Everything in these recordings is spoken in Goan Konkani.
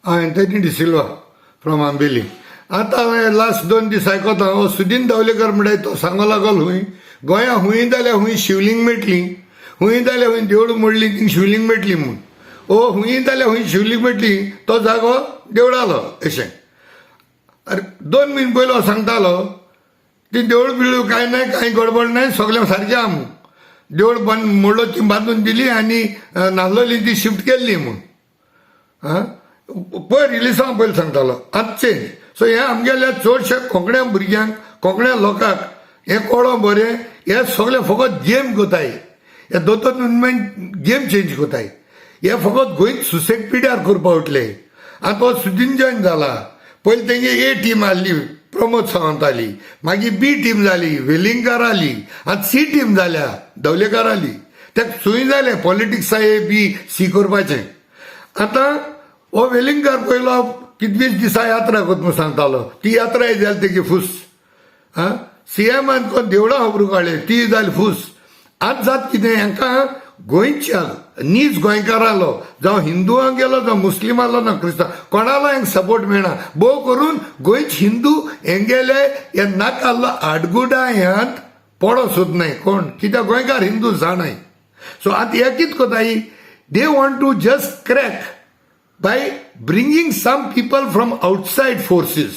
हांव एंथनी डिसिल्वा फ्रॉम आंबेली. आतां हांवें लास्ट 2 दीस आयकता, हो सुदीन दावलेकर म्हणटाय, तो सांगो लागलो हुंय गोंया हुंय जाल्यार हुंय शिवलिंग मेळटली, हुंय जाल्यार हुंय देवूळ मोडली थिंग शिवलिंग मेळटली म्हूण. ओ हुंय जाल्यार हुंय शिवलिंग मेळटली, तो जागो देवळालो अशें. अरे, 2 म्हयने पयलो सांगतालो ती देवूळ बिळूळ कांय नाही, कांय गडबड नाही, सगळें सारकें आहा म्हूण. देवूळ बंद मोडलो ती बांदून दिली आनी नाल्लोली ती शिफ्ट केल्ली म्हूण. आं, पयर रिलिसां पयलीं सांगतालो, आतां चेंज. सो हें आमगेल्या चडशे कोंकण्या भुरग्यांक, कोंकण्या लोकांक हें कळों बरें, हे सगळे फकत गेम कोताय. हे दोन दोन गेम चेंज कोताय. हे फकत गोंय सुसेग पिड्यार करपा उठले. आतां तो सुदीन जॉयन जाला. पयलीं तेंगे ए टीम आहली, प्रमोद सावंत आली, मागीर बी टीम जाली, वेलिंगकार आली, आतां सी टीम जाल्या, दवलेकार आली. तेका सूय जालें पॉलिटिक्सा ए बी सी करपाचें. आतां हो वेलिंगकार पयलो कितलीच दिसां यात्रा करता म्हूण सांगतालो, ती यात्राय जाली तेगी फूस. आं, सीएमान कोण देवळां खबरू काडले, ती जाली फूस. आतां जात कितें, हांकां गोंयच्या नीज गोंयकारालो, जावं हिंदुआंक गेलो, जावं मुस्लिमालो ना क्रिस्तांव, कोणालो हांकां सपोर्ट मेळना. भोव करून गोंयचे हिंदू हेंगेले हे नाकाल्लो आडगुडा ह्यांत पडो सुद न्हय कोण, कित्याक गोंयकार हिंदू जाणाय. सो आतां हे कितें कोताय, they want to just crack by bringing some people from outside forces.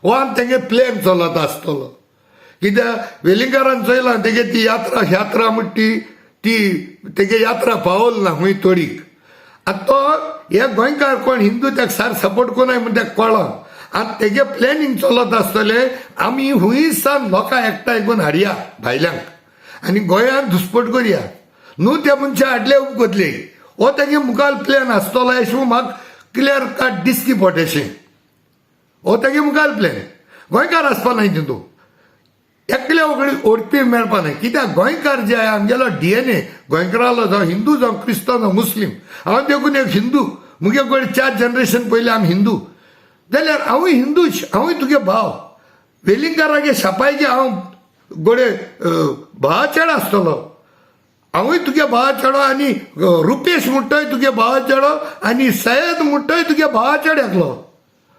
हो आनी तेंगे प्लॅन चलत आसतलो, कित्याक वेलिंगकारान चोयलां तेगे ती यात्रा यात्रा म्हणटा ती, ती तेगे यात्रा पावल ना खूंय तोडीक. आतां तो हे गोंयकार कोण हिंदू तेका सार सपोर्ट कोनाय म्हण तेका कळ्ळां. आतां तेगे प्लॅनिंग चलत आसतलें, आमी हुंय सान लोकांक एकठांय करून हाडया भायल्यांक आनी गोंयांत घुसपट करया न्हू, त्या मनशां हाडले उपकतले. हो तेगे मुखार प्लॅन आसतलो अशें म्हूण म्हाका क्लियर कट दिसती पडटेशें. हो तेगे मुखार प्लॅन. गोंयकार आसपा नाय तितून, एकल्या ओडपी मेळपा नाय, कित्याक गोंयकार जे आहे, आमगेलो डीएनए गोंयकारालो, जावं हिंदू, जावं क्रिस्तांव, जावं मुस्लीम. हांव देखून एक हिंदू, मुगे कडेन चार जनरेशन पयलीं आमी हिंदू जाल्यार हांवूय हिंदूच, हांवूय तुगे भाव. वेलिंगकारागे शापायगे हांव गोडे भावा चेडो आसतलो. हांवूय तुगे भावा चेडो आनी रुपेश म्हणटोय तुगे भावा चेडो आनी सयद म्हणटोय तुगे भावा चेडो एकलो.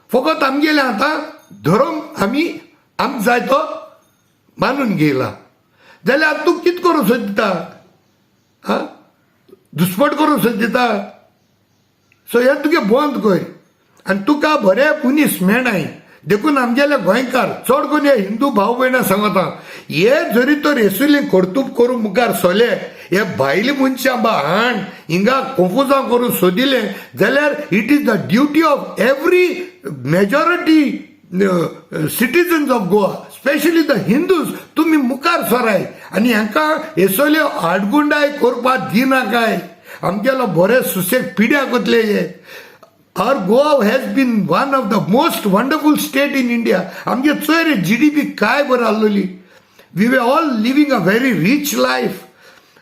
फकत आमगेले आतां धर्म आमी आमकां जाय तो मानून घेयला जाल्यार आतां तूं कितें करूंक सोदता? आं, दुस्पट करूंक सोदता? सो हें तुगे बंद कर आनी तुका बरे मनीस मेळनाय. देखून आमगेले गोंयकार, चड करून हे हिंदू भाव भयणां सांगता, हे जरी तर येसुली कर्तूब करूंक मुखार सोले, हे भायले मनशां बा हाण हिंगा कंफुजां करून सोदिले जाल्यार it is the duty of every majority citizens of Goa, specially the Hindus, तुमी मुखार सराय आनी हांकां हेसोल्यो आडगुंडाय करपाक दिनाकाय. आमगेलो बरे सुसेग पिड्याक वतले हे. Our Goa has been one of the most wonderful state in India. आमगे चोय रे, जीडीपी काय बरं आसलेली. We were all living a very rich life.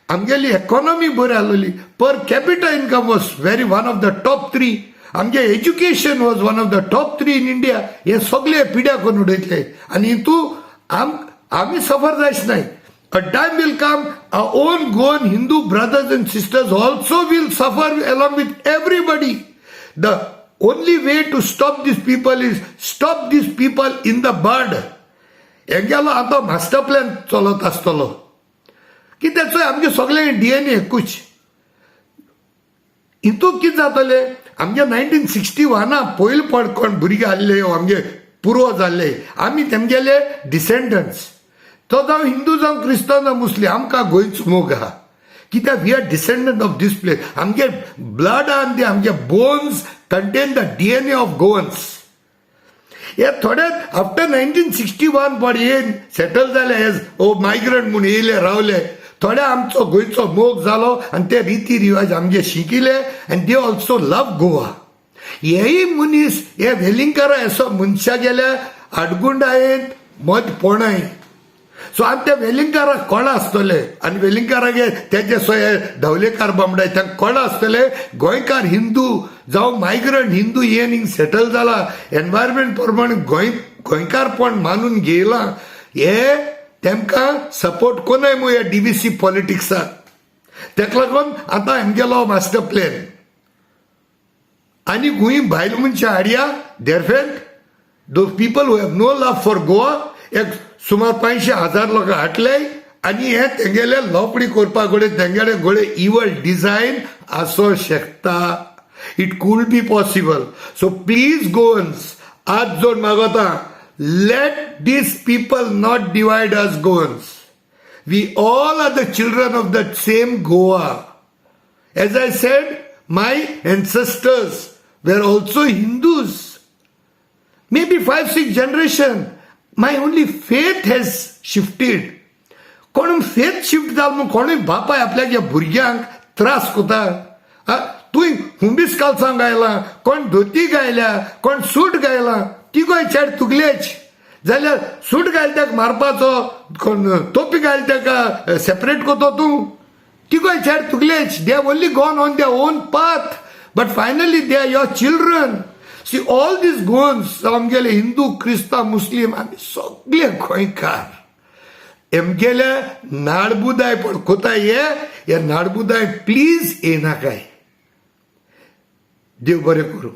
आमगेली economy बरी आसलेली. Per capita income was very one of the top three. आमगे education was one of the top three in India. हे सगळे पिड्या करून उडयतले आनी हितू आमी सफर जायच नाही. A time will come, our own Goan Hindu brothers and sisters also will suffer along with everybody. The only way to stop these people is stop these people in the bud. हेगेलो आतां मास्टर प्लॅन चलत आसतलो. कित्याक चोय, आमगे सगळे डीएनए एकूच. हितून कितें जातलें, आमगे 1961 पयले पड कोण भुरगे आहले, आमगे पुर्वज जाल्ले, आमी तेमगेले डिसेंडंट्स. तो जावं हिंदू, जावं क्रिस्तांव, जावं मुस्लीम, आमकां गोंयचो मोग आहा, कित्याक we are descendant of this place. आमगे ब्लड आनी ते आमगे bones contain the DNA of Goans. हे थोडे आफ्टर 1961 पण हे सेटल जाले, एज ओ मायग्रंट म्हूण येयले, रावले, थोडे आमचो गोंयचो मोग जालो आनी ते रिती रिवाज आमगे शिकिले आनी they also love Goa. हेय मनीस, हे वेलिंगकारा असो मनशा गेल्या आडगुंडायेंत मद पोणाय. सो आनी त्या वेलिंगकाराक कोण आसतले आनी वेलिंगकारागे तेजे सोय धवलेकार बामडाय तांकां कोण आसतले, गोंयकार हिंदू जावं मायग्रंट हिंदू येवन हिंग सेटल जाला, एनवायरमेंट प्रमाणे गोंय गोंयकारपण मानून घेयलां, हे तेमकां सपोर्ट कोनाय मू ह्या डीबीसी पॉलिटिक्साक. तेका लागून आतां हेमगेलो मास्टर प्लॅन. आनी खंय बायल मनशां हाडया देरफेंत, the people who have no love for Goa. एक सुमार 500 हजार लोकां हाडले आनी हे तेंगेले लोपडी करपा कडेन तेंगेले घोडे इवल डिझायन आसो शकता. It could be possible. So please, Goans, आज जोड मागोता, let these people not divide us, Goans. We all are the children of that same Goa. As I said, my ancestors were also Hindus. Maybe five, six generation. My only faith has shifted. कोण फेथ शिफ्ट जाल म्हूण कोणूय बापाय आपल्याच्या भुरग्यांक त्रास कोता? तुवें हुंबीस कालसांव गायला, कोण धोती गायल्या, कोण सूट गायला, तिगोय चेड तुगलेच जाल्यार सूट घाल ताका मारपाचो, कोण तोपी घाल ताका सेपरेट करतो तूं. तिगोय चेड तुगलेच. They have only gone on their own path, but finally they are your children. See, all these Goans, आमगेले हिंदू, क्रिस्तांव, मुस्लीम, आमी सगळे गोंयकार. एमगेले नाडबुदाय पण कोता ये हे नाडबुदाय प्लीज येनाकाय. देव बरें करूं.